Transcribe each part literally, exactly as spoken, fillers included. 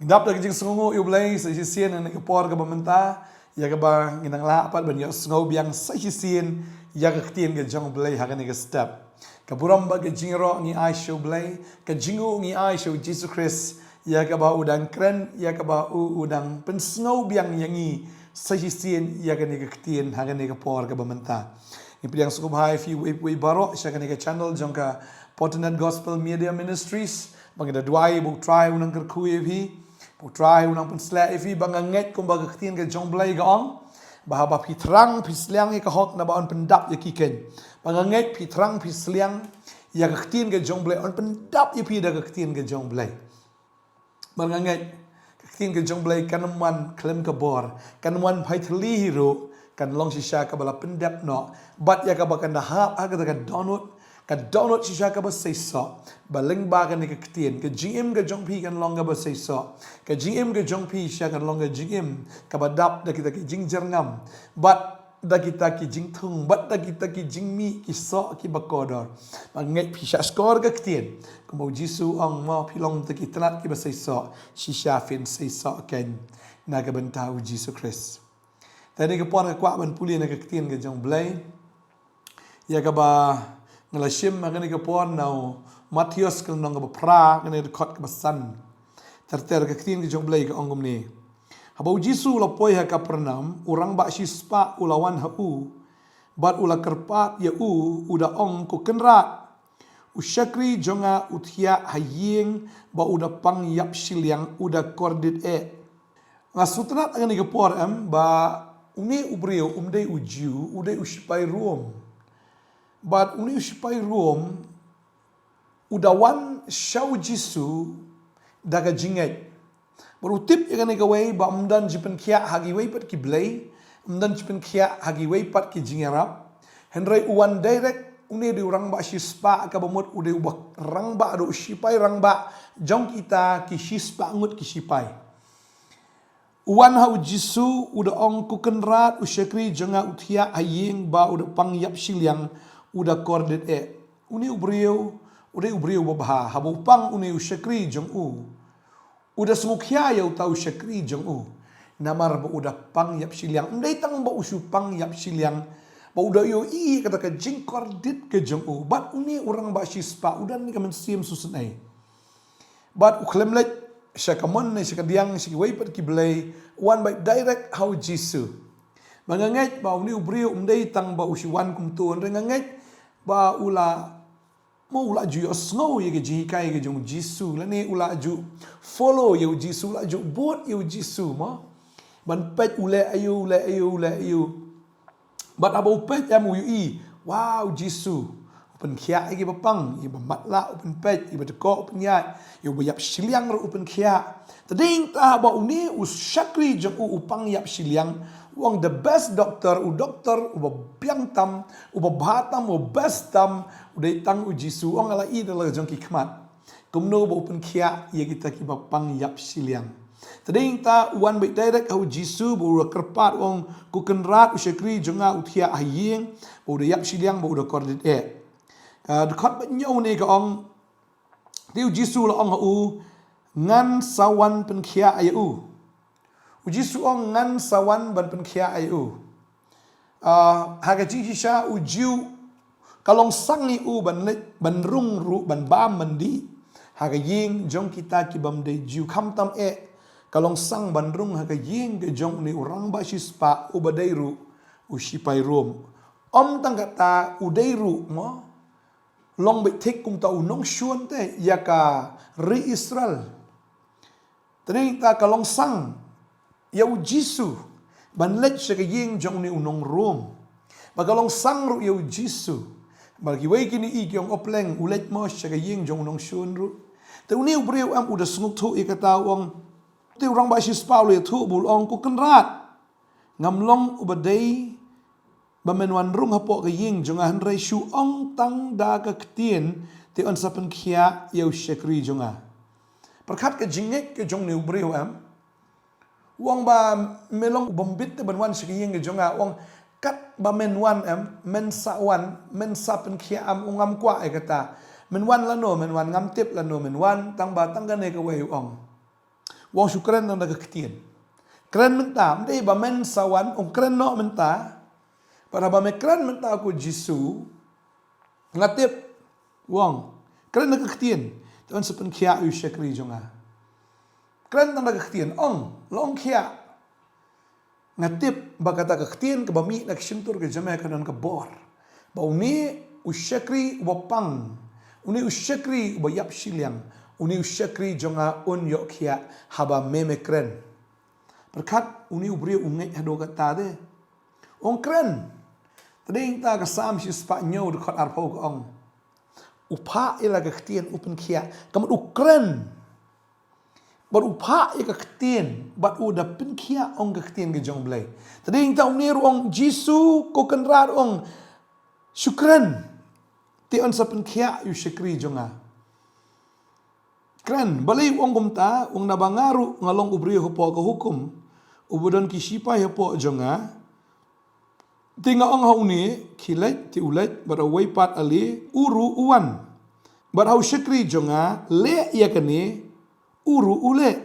Ngi dap da ka jingsngewnguh ïa U Blei sa shisien ha kane ka por kaba mynta, ïa kaba ngin nang lah pat ban ïohsngew biang sa shisien ïa ka ktien ka jong U Blei ha kane ka step. Ka burom bad ka jingïaroh ngi ai sha U Blei, ka jingnguh ngi ai sha U Jisu Khrist, ïa kaba u dang kren, ïa kaba u u dang pynsngew biang ïa ngi sa shisien ïa kane ka ktien ha kane ka por kaba mynta. Ngi pdiang sngewbha ïa phi uwei uwei baroh sha kane ka channel jong ka Fortinet Gospel Media Ministries. Ba ngi da duwai ba U Trai un nang kyrkhu ïa phi, ba U Trai un nang pynshlur ïa phi. Ba nga ngeit kumba ka ktien ka jong U Blei ka ong, ba haba phi thrang phi sliang ïa ka hok, naba yn pyndap ïa ki khein. Ba nga ngeit phi thrang phi sliang ïa ka ktien ka jong U Blei, yn pyndap ïa phi da ka ktien ka jong U Blei. Bad nga ngeit ka ktien ka jong U Blei kan ym wan khlem ka bor, kan ym wan phai thylli hi ruh, kan long shisha kaba la pyndep noh. Bad ïa kaba kan da hap ha kata ka dohnud, ka dohnud shisha kaba seisoh. Ba lyngba kane ka ktien, ka jingim ka jong phi kan long kaba seisoh. Ka jingim ka jong phi shisha kan long ka jingim kaba dap da kita ki jingjyrngam, bad da kita ki jingthung, bad da kita ki jingmih ki soh kiba kordor. Ba nga ngeit phi shah shkor ka ktien, kumba U Jisu u ong, mo phi long kita ki tnat kiba seisoh, shisha phin seisoh khein na ka bynta U Jisu Khrist. Te ha kane ka por nga kwah ban pule na ka ktien ka jong U Blei, ïa kaba nga la shim ha kane ka por na u Mathaios ka lynnong kaba phra, kane ka dkhot kaba san. Ter ter, ka ktien ka jong U Blei ka ong kumne: Haba U Jisu u la poi ha Kapernaum, u rangbah shispah u la wan ha u, bad u la kyrpad ïa u, u da ong, Ko Kynrad, u shakri jong nga u thiah ha ïing, ba u da pang ïap shiliang, u da kordit eh. Nga sngewtynnat ha kane ka por em, ba une u briew um dei u Jiw, u dei u shipai Rom. Bad une u shipai Rom u da wan sha U Jisu da ka jingngeit. Bad u tip ïa kane kawei, ba um don jingpynkhiah ha kiwei pat ki blei, um don jingpynkhiah ha kiwei pat ki jingïarap. Hynrei u wan direct, une u dei u rangbah shispah, kaba mut u dei uba rangbah, u dei u shipai rangbah jong kita ki shispah ngut ki shipai. U wan ha U Jisu, u da ong, Ko Kynrad, u shakri jong nga u thiah ha ïing, ba u da pang ïap shiliang, u da kordit eh. Une u briew u dei u briew babha, haba u pang une u shakri jong u, u da sngewkhia ïa uta u shakri jong u. Namar ba u da pang ïap shiliang, ym dei tang ba u shu pang ïap shiliang, ba u da ïohi ïa kata ka jingkordit ka jong u. Bad une u rangbah shispah u don ka mynsiem sngewsynei. Bad u khlem leit sha ka mon ne sha ka diang, sha kiwei pat ki blei, u wan beit direct ha U Jisu. Ba nga ngeit ba une u briew um dei tang ba u shu wan kumto, hynrei nga ngeit ba u la, mo, u la ju ïohsngew ïa ka jinghikai ka jong U Jisu, lane u la ju follow ïa U Jisu, u la ju bud ïa U Jisu, mo. Ban peit u leh aïu, u leh aïu, u leh aïu. Bad haba u peit em, u ïohi, wow, U Jisu u pynkhiah ïa kiba pang, ïa ba matlah u pynpeit, ïa ba dkoh u pynïaid, ïa uba ïap shiliang ruh u pynkhiah. Te dei tang ba une u shakri jong u u pang ïap shiliang, u ong, the best doctor, u doktor uba biang tam, uba bha tam, u best tam, u dei tang U Jisu. U ong, nga la ïohi da la ka jong ki khmat kumno ba u pynkhiah ïa kita kiba pang ïap shiliang. Te dei tang u wan beit direct ha U Jisu, ba u da kyrpad, u ong, Ko Kynrad, u shakri jong nga u thiah ha ïing, ba u da ïap shiliang, ba u da kordit eh. Ka dkhot ba hynñiew ne ka ong, te U Jisu u la ong ha u, Ngan sa wan pynkhiah ïa u. U Jisu u ong, Ngan sa wan ban pynkhiah ïa u. Ah, ha ka jingshisha u Jiw, ka long sang ïa u ban leit, ban rung ruh, ban bam, ban dih ha ka ïing jong kita ki bym dei Jiw. Khamtam eh, ka long sang ban rung ha ka ïing ka jong une u rangbah shispah uba dei ruh u shipai Rom. Ym tang kata, u dei ruh, mo, long beit thik kumta u nongshun te ïa ka ri Israel. Te dei tang ka long sang ïa U Jisu ban leit sha ka ïing jong une u nong Rom. Ba ka long sang ruh ïa U Jisu. Ba kiwei kine ki ong, o pleng, u leit mo sha ka ïing jong u nongshun ruh. Te une u briew em, u da sngewthuh ïa kata, u ong, te u rangbah shispah u la ïathuh, ba u la ong, Ko Kynrad, ngam long uba dei ba men wan rung hapoh ka ïing jong nga, hynrei shu ong tang da ka ktien, te yn sa pynkhiah ïa u shakri jong nga. Pyrkhat ka jingngeit ka jong une u briew em. U ong, ba men long u bym bit te ban wan sha ka ïing ka jong nga. U ong, katba men wan em, men sa wan, men sa pynkhiah em. U ong, ngam kwah ïa kata. Men wan lano men wan, ngam tip lano men wan, tang ba tang kane kawei, u ong, U ong shu kren tang da ka ktien. Kren mynta, ym dei ba men sa wan, ong kren noh mynta. Bad haba me kren mynta ko Jisu, nga tip, u ong, kren da ka ktien, te yn sa pynkhiah ïa u shakri jong nga. Kren tang da ka ktien, ong, la ong khiah. Nga tip ba kata ka ktien kaba mih na ka shyntur ka jong me ka don ka bor. Ba une u shakri uba pang, une u shakri uba ïap shiliang, une u shakri jong nga un ïoh khiah haba me me kren. Pyrkhat une u briew u ngeit haduh katta de. Ong kren. Te dei ta ka Salm shispah hynñiew dkhot arphew ka ong, u phah ïa la ka ktien u pynkhiah. Ka mut u kren. Bad u phah ïa ka ktien, bad u da pynkhiah ong ka ktien ka jong U Blei. Te dei ta une ruh ong Jisu ko Kynrad ong shu kren. Te yn sa pynkhiah ïa u shakri jong nga. Kren, balei u ong kumta, u ong naba nga ruh nga long u briew hapoh ka hukum, uba don ki shipai hapoh jong nga. Te nga ong ha une, khie leit, te u leit, bad ha uwei pat ale, u ruh u wan. Bad ha u shakri jong nga, leh ïa kane, u ruh u leh.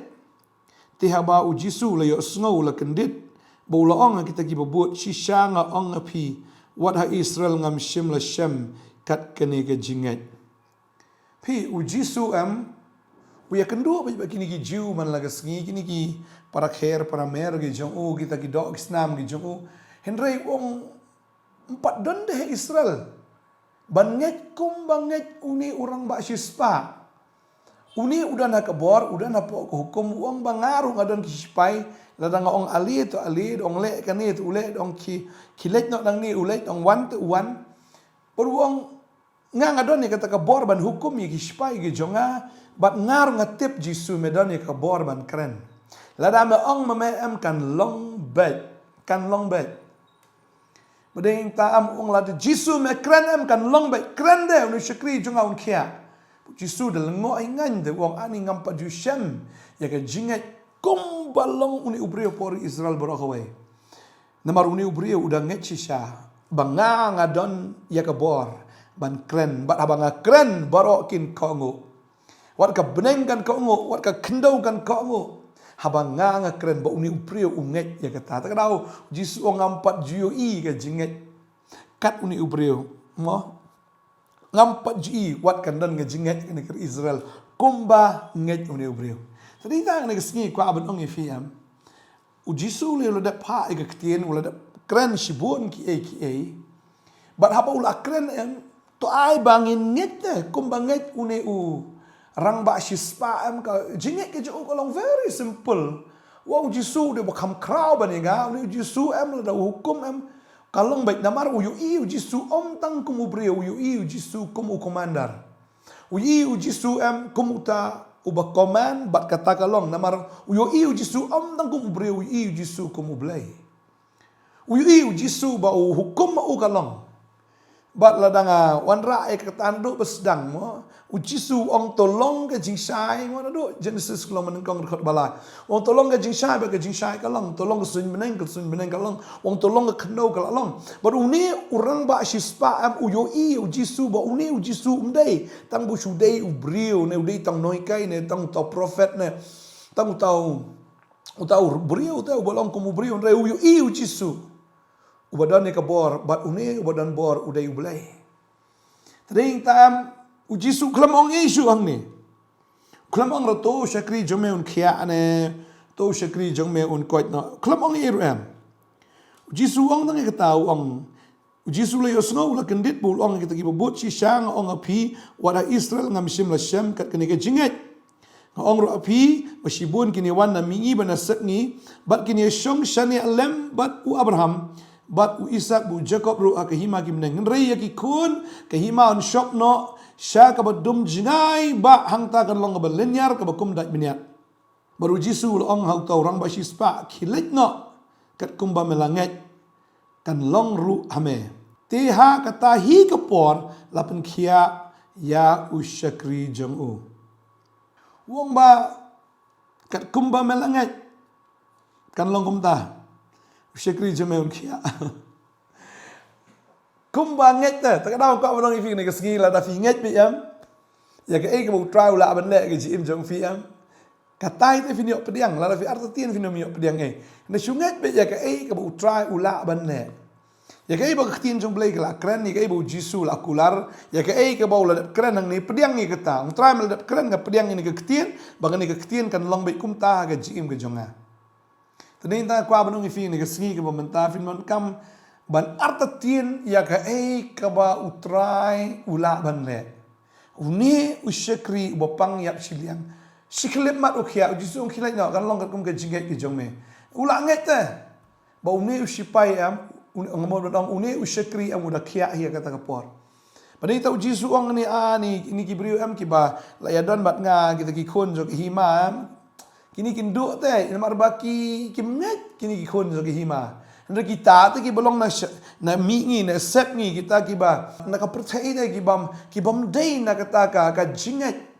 Te haba u Jisu u la ïohsngew u la kyndit, bad u la ong ha kita kiba bud, shisha nga ong ha phi, wat ha Israel ngam shym la shem kat kane ka jingngeit. Phi, u Jisu em, u ïakynduh beit bad kine ki Jiw man la ka sngi, kine ki para kher para mer ki jong u, kita ki doh ki snam ki jong u. Hynrei u ong, ym pat don de ha Israel ban ngeit kumba ngeit une u rangbah shispah. Une u don ha ka bor, u don hapoh ka hukum, u ong ba nga ruh nga don ki shipai, lada nga ong ale to ale, da ong leh kane to u leh, da ong khie, khie leit noh nangne u leit, da ong wan to u wan. Bad u ong, nga nga don ïa kata ka bor ban hukum ïa ki shipai ki jong nga, bad nga ruh nga tip Jisu me don ïa ka bor ban kren. Lada me ong ma me em kan long beit, kan long beit. Ba dei ta em u ong lada Jisu me kren em kan long beit, kren de, une u shakri jong nga un khiah. Jisu da lyngngoh ïa nga de u ong ani ngam pat ju shem ïa ka jingngeit kumba long une u briew hapoh ri Israel baroh kawei. Namar une u briew u da ngeit shisha ba nga nga don ïa ka bor ban kren, bad haba nga kren baroh kin kohnguh. Wat ka bneng kan kohnguh, wat ka khyndew kan kohnguh. Haba nga nga kren, bad une u briew u ngeit ïa kata. Ta ka daw Jisu u ong ngam pat ju ïohi ka jingngeit kat une u briew. Mo? Ngam pat ju ïohi wat kan don ka jingngeit kane ka ri Israel kumba ngeit une u briew. Te dei ta kane ka sngi kwah ban ong ïa phi em, u Jisu u la dep phah ïa ka ktien, u la dep kren shibun kiei kiei. Bad haba u la kren em, to ai ba ngin ngeit te kumba ngeit une u rangbah shispah em, ka jingngeit ka jong u ka long very simple. Wa u Jisu u dei ba kham khraw ban ïa nga, une u Jisu em lada u hukum em ka long beit, namar u ïohi u Jisu ym tang kum u briew, u ïohi u Jisu kum u commander. U ïohi u Jisu em kum uta uba command bad kata ka long, namar u ïohi u Jisu ym tang kum u briew, u ïohi u Jisu kum U Blei. U ïohi u Jisu ba u hukum ma u ka long. Bad lada nga wanrah ïa kata naduh ba sdang mo, u Jisu u ong to long ka jingshai mo, naduh Genesis ka long mynnyngkong dkhot ba lai. U ong to long ka jingshai, bad ka jingshai ka long, to long ka suiñ bneng, ka suiñ bneng ka long, u ong to long ka khyndew, ka la long. Bad une u rangbah shispah em u ïohi u Jisu ba une u Jisu um dei tang ba u shu dei u briew ne u dei tang u nonghikai ne tang uta u prophet ne tang uta u, uta u briew, uta uba long kum u briew, hynrei u ïohi u Jisu. Uba don ïa ka bor, bad une uba don bor u dei U Blei. Te dei ta em, u Jisu u khlem ong ei shuh hangne. U khlem ong ruh to u shakri jong me un khiah ne, to u shakri jong me un koit noh. U khlem ong ei ruh em. U Jisu u ong tang ïa kata, u ong, u Jisu u la ïohsngew, u la kyndit bad u la ong ïa kita kiba bud, shisha nga ong ha phi, wat ha Israel ngam shym la shem kat kane ka jingngeit. Nga ong ruh ha phi ba shibun kin ïa wan na mihngi bad na sepngi, bad kin ïa shong shane lem bad u Abraham bad u Isaak bad u Jakob ruh ha ka hima ki bneng, hynrei ïa ki khun ka hima yn shop noh sha kaba dum jngai, bad hangta kan long kaba lynñiar kaba kum dait bniat. Bad u Jisu u la ong ha uta u rangbah shispah, khie leit noh, katkum ba me la ngeit kan long ruh ha me. Te ha kata hi ka por la pynkhiah ïa u shakri jong u. U ong ba katkum ba me la ngeit kan long kumta, u shakri jong me un khiah. Kumba ngeit te, ta ka daw kwah ban ong ïa phi kane ka sngi, lada phi ngeit beit em ïa kaei kaba U Trai u lah ban leh ha ka jingim jong phi em. Katai te phin ïoh pdiang, lada phi artatien phin ym ïoh pdiang ei. Na shu ngeit beit ïa kaei kaba U Trai u lah ban leh. Ïa kaei ba ka ktien jong U Blei ka la kren, ïa kaei ba U Jisu u la kular, ïa kaei kaba u la dep kren hangne, pdiang ïa kata. U Trai me la dep kren, nga pdiang ïa kane ka ktien, ba kane ka ktien kan long beit kumta ha ka jingim ka jong nga. Te dei nangta kwah ban ong ïa phi kane ka sngi kaba mynta, phin donkam ban artatien ïa kaei kaba U Trai u lah ban leh. Une u shakri uba pang ïap shiliang, shi khyllipmat u khiah, U Jisu u ong, khie leit noh, kan long katkum ka jingngeit ka jong me. U la ngeit te ba une u shipai em, une, nga mut ban ong, une u shakri em u da khiah hi ha kata ka por. Bad nangta U Jisu u ong, ni, a, ni, ni ki briew em kiba la ïadon bad nga, kita ki khun jong ka hima em, kine kin duh te, namar ba ki, kim ngeit kine ki khun jong ka hima. Hynrei kita te kiba long na sha-, na mihngi, na sepngi, kita kiba na ka pyrthei te, kibym, kibym dei na kata ka, ka jingngeit.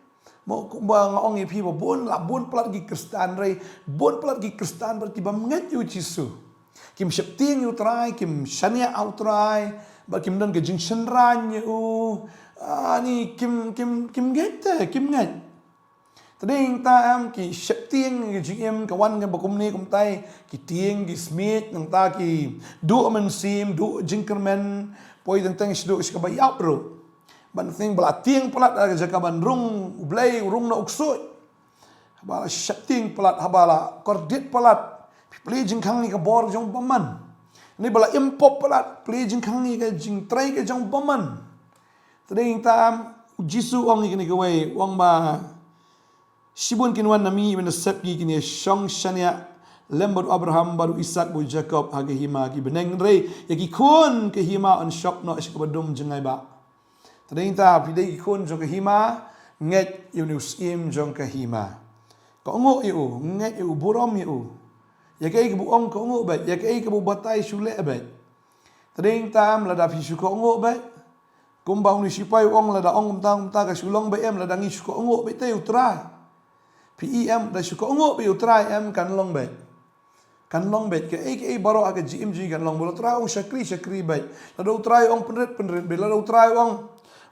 Mo, kumba nga ong ïa phi ba bun la, bun palat ki Khristan, hynrei bun palat ki Khristan bad kibym ngeit ïa U Jisu. Kim sheptieng ïa U Trai, kim shaniah ha U Trai, bad kim don ka jingshynrang ïa u. A, ni kim, kim, kim ngeit te, kim ngeit. Te dei nangta em ki sheptieng ïa ka jingim, ka wan kaba kumne kumtai, ki tieng, ki smiej, nangta ki duh mynsiem, duh jingkyrmen, poi teng teng shu duh sha kaba ïap ruh. Bad teng ba la tieng palat ha ka jaka ban rung U Blei, u rung na u ksuid. Haba la sheptieng palat, haba la kordit palat, phi plie jingkhang ïa ka bor jong u bymman. Hynrei ba la im pop palat, plie jingkhang ïa ka jingtrei ka jong u bymman. Te dei nangta em, U Jisu u ong ïa kane kawei, u ong ba shibun kin wan na mihngi bad na sepngi kin ïa shong shaniah lem bad u Abraham, bad u Isaak, bad u Jakob ha ka hima ki bneng, hynrei ïa ki khun ka hima yn shong noh sha kaba dum jngai bah. Te dei nangta phi dei ki khun jong ka hima, ngeit ïa une u syiem jong ka hima. Kohnguh ïa u, ngeit ïa u, burom ïa u. Ïa kaei kaba u ong kohnguh beit, ïa kaei kaba u batai shu leh beit. Te dei nangta em lada phi shu kohnguh beit, kumba une u shipai u ong, lada ong kumta kumta ka shu long beit em, lada ngi shu kohnguh beit te ïa U Trai. Phi i em, da shu kohnguh beit ïa U Trai em, kan long beit. Kan long beit, kaei kaei baroh ha ka jingim jong ngi kan long beit. Lada U Trai u ong shakri, shakri beit. Lada U Trai u ong pynrit, pynrit beit. Lada U Trai u ong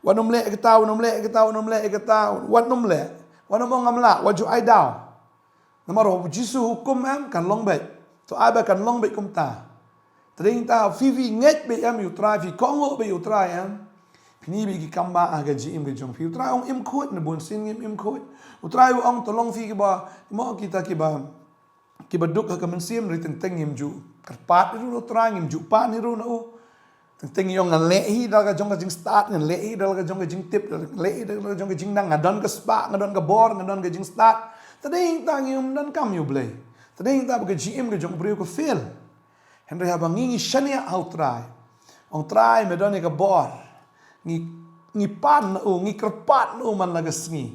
wat nym leh kata, wat nym leh kata, wat nym leh kata, wat nym leh. Wat nym ong ngam lah, wat ju ai daw. Namar U Jisu u hukum em, kan long beit. To ai ba kan long beit kumta. Te dei nangta phi, phi ngeit beit em ïa U Trai, phi kohnguh beit ïa U Trai em, phin i beit ki kambah ha ka jingim ka jong phi. U Trai u ong im khuid, na bunsien ngim im khuid. U Trai u ong to long phi kiba, mo, kita kiba kiba duk ha ka mynsiem, hynrei teng teng ngim ju kyrpad hi ruh na U Trai, ngim ju pan hi ruh na u. Teng teng ngi ong ngan leh hi da la ka jong ka jingstad, ngan leh hi da la ka jong ka jingtip, ngan leh hi da la ka jong ka jingnang, nga don ka spah, nga don ka bor, nga don ka jingstad. Te dei nangta ngim donkam ïa U Blei. Te dei nangta ba ka jingim ka jong u briew ka fail. Hynrei haba ngi, ngi shaniah ha U Trai, ong Trai me don ïa ka bor, ngi, ngi pan na u, ngi kyrpad na u man la ka sngi.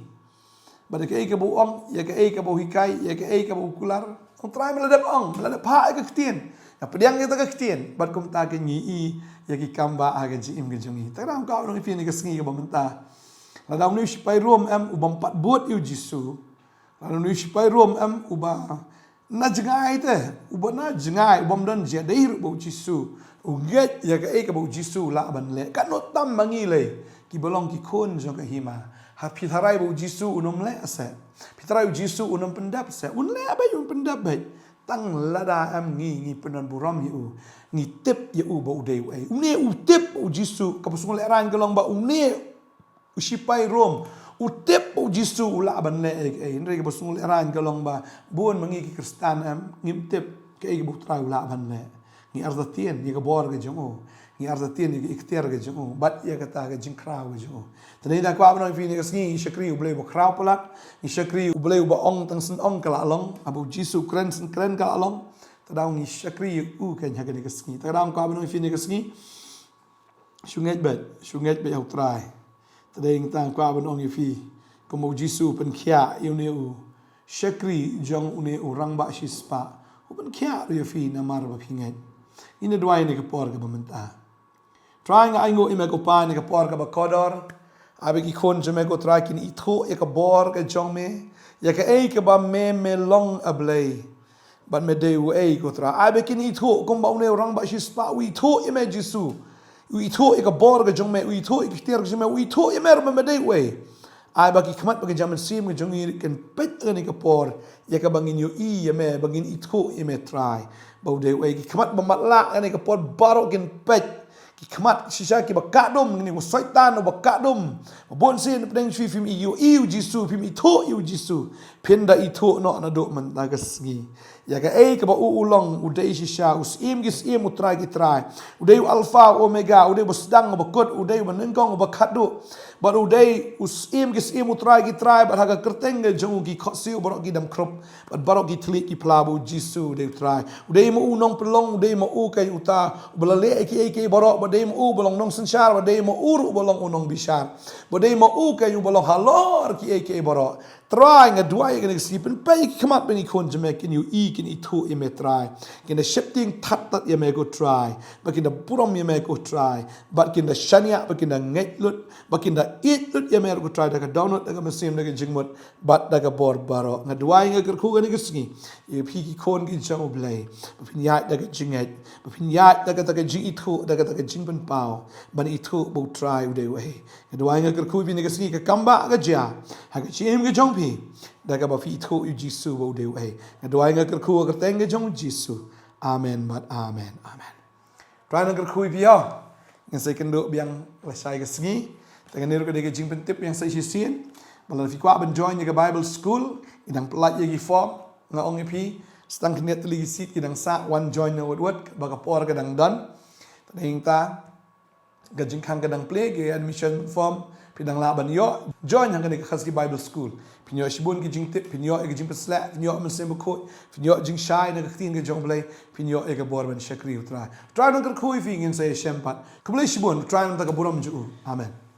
Bad ïa kaei kaba u ong, ïa kaei kaba u hikai, ïa kaei kaba u kular, ong Trai me la dep ong, me la dep phah ïa ka ktien. Nga pdiang ïa kata ka ktien, bad kumta ka ngi i ïa ki kambah ha ka jingim ka jong ngi. Te nga kwah ban ong ïa phi kane ka sngi kaba mynta, lada une u shipai Rom em u bym pat bud ïa U Jisu, lada une u shipai Rom em uba na jngai te, uba na jngai, u bym don jia dei ruh bad U Jisu, u ngeit ïa kaei kaba U Jisu u lah ban leh. Katno tam ma ngi lei kiba long ki khun jong ka hima. Ha phi tharai ba U Jisu un ym leh se, phi tharai U Jisu un ym pyndep se, un leh beit, un pyndep beit. Tang lada em ngi, ngi pyndon burom ïa u, ngi tip ïa u ba u dei uei. Une u tip ba U Jisu, kaba sngewlehraiñ ka long ba une u shipai Rom u tip ba U Jisu u lah ban leh ei ei. Hynrei kaba sngewlehraiñ ka long ba bun ma ngi ki Khristan em, ngim tip kaei kaba U Trai u lah ban leh. Ngi artatien ïa ka bor ka jong u, ngi artatien ïa ka iktiar ka jong u, bad ïa kata ka jingkhraw ka jong u. Te dei nangta kwah ban ong ïa phi kane ka sngi, ngi shakri U Blei uba khraw palat, ngi shakri U Blei uba ong tang shen ong ka la long, haba U Jisu u kren shen kren ka la long. Te dei ngi shakri ïa u keiñ ha kane ka sngi. Te dei kwah ban ong ïa phi kane ka sngi, shu ngeit beit, shu ngeit beit ha U Trai. Te dei nangta kwah ban ong ïa phi, kumba U Jisu u pynkhiah ïa une u shakri jong une u rangbah shispah, u pynkhiah ruh ïa phi namar ba phi ngeit. Ngin ïa duwai kane ka por kaba mynta. Trai, nga ainguh ïa me ko Pa kane ka por kaba kordor. Ai ba ki khun jong me ko Trai kin ithuh ïa ka bor ka jong me, ïa kaei kaba me, me long, A Blei. Bad me dei uei ko Trai. Ai ba kin ithuh kumba une u rangbah shispah u ithuh ïa me Jisu. U ithuh ïa ka bor ka jong me, u ithuh ïa ka iktiar ka jong me, u ithuh ïa me ruh ba me dei uei. Ai ba ki khmat bad ki jingmynsiem ka jong ngi kin peit ha kane ka por ïa kaba ngin ïohi ïa me, ba ngin ithuh ïa me Trai. Ba u dei uei, ki khmat ba matlah ha kane ka por baroh kin peit. Ki khmat shisha kiba kah dum, kine u Soitan uba kah dum. Ba bun sien pdeng shuh phim ïohi ïa u Jisu, phim ithuh ïa u Jisu. Phin da ithuh noh naduh mynta ka sngi ïa kaei kaba u u long, u dei shisha u Syiem ki syiem, u Trai ki trai. U dei u Alpha, u Omega, u dei uba sdang, uba kut, u dei uba nyngkong, uba khatduh. Bad u dei u Syiem ki syiem, u Trai ki trai, bad ha ka kyrteng ka jong u ki khohsiew baroh ki dam khrup, bad baroh ki thylliej ki phla ba u Jisu u dei u Trai. U dei ma u u nongpynlong, u dei ma u ka uta uba la leh kiei kiei baroh, ba dei ma u uba long nongsynshar, ba dei ma u ruh uba long u nongbishar, ba dei ma u ka uba long halor kiei kiei baroh. Trai, nga duwai ïa kane ka sngi, pynpei ki khmat ba ki khun jong me kin ïohi, kin ithuh ïa me Trai. Kin da sheptieng thad thad ïa me ko Trai. Ba kin da burom ïa me ko Trai. Bad kin da shaniah, ba kin da ngeit lut, ba kin da ïeit lut ïa me ko Trai, da ka dohnud, da ka mynsiem, da ka jingmut, bad da ka bor baroh. Nga duwai, nga kyrkhu kane ka sngi ïa phi ki khun ki jong u Blei, ba phin ïaid da ka jingngeit, ba phin ïaid da kata ka jingithuh, da kata ka jingpynpaw ban ithuh ba u Trai u dei uei. Nga duwai, nga kyrkhu ïa phi kane ka sngi, ka kam ba ka jia ha ka jingim ka jong phi, da kaba phi ithuh ïa u Jisu ba u dei uei. Nga duwai, nga kyrkhu ha ka kyrteng ka jong u Jisu. Amen bad amen. Amen. Trai nang kyrkhu ïa phi ïa. Ngin sa ïakynduh biang lashai ka sngi. Te kane ruh ka dei ka jingpyntip biang sa shisien. Ba lada phi kwah ban join ïa ka Bible School, ngi dang pyllait ïa ki form. Nga ong ïa phi, sa tang khyndiat tylli ki seat ki dang sah, wan join na wut wut, ba ka por ka dang don. Te dang ïa kata, ka jingkhang ka dang plie, ka admission form phi dang lah ban ïoh. Join hangne ha ka Khasi Bible School. Phin ïoh shibun ki jingtip, phin ïoh ïa ka jingpynshlur, phin ïoh Mynsiem Bakhuid, phin ïoh jingshai na ka ktien ka jong u Blei, phin ïoh ïa ka bor ban shakri u Trai. Trai nang kyrkhu ïa phi, ngin sa ïashem pat. Khublei shibun, Trai nang da ka burom jong u. Amen.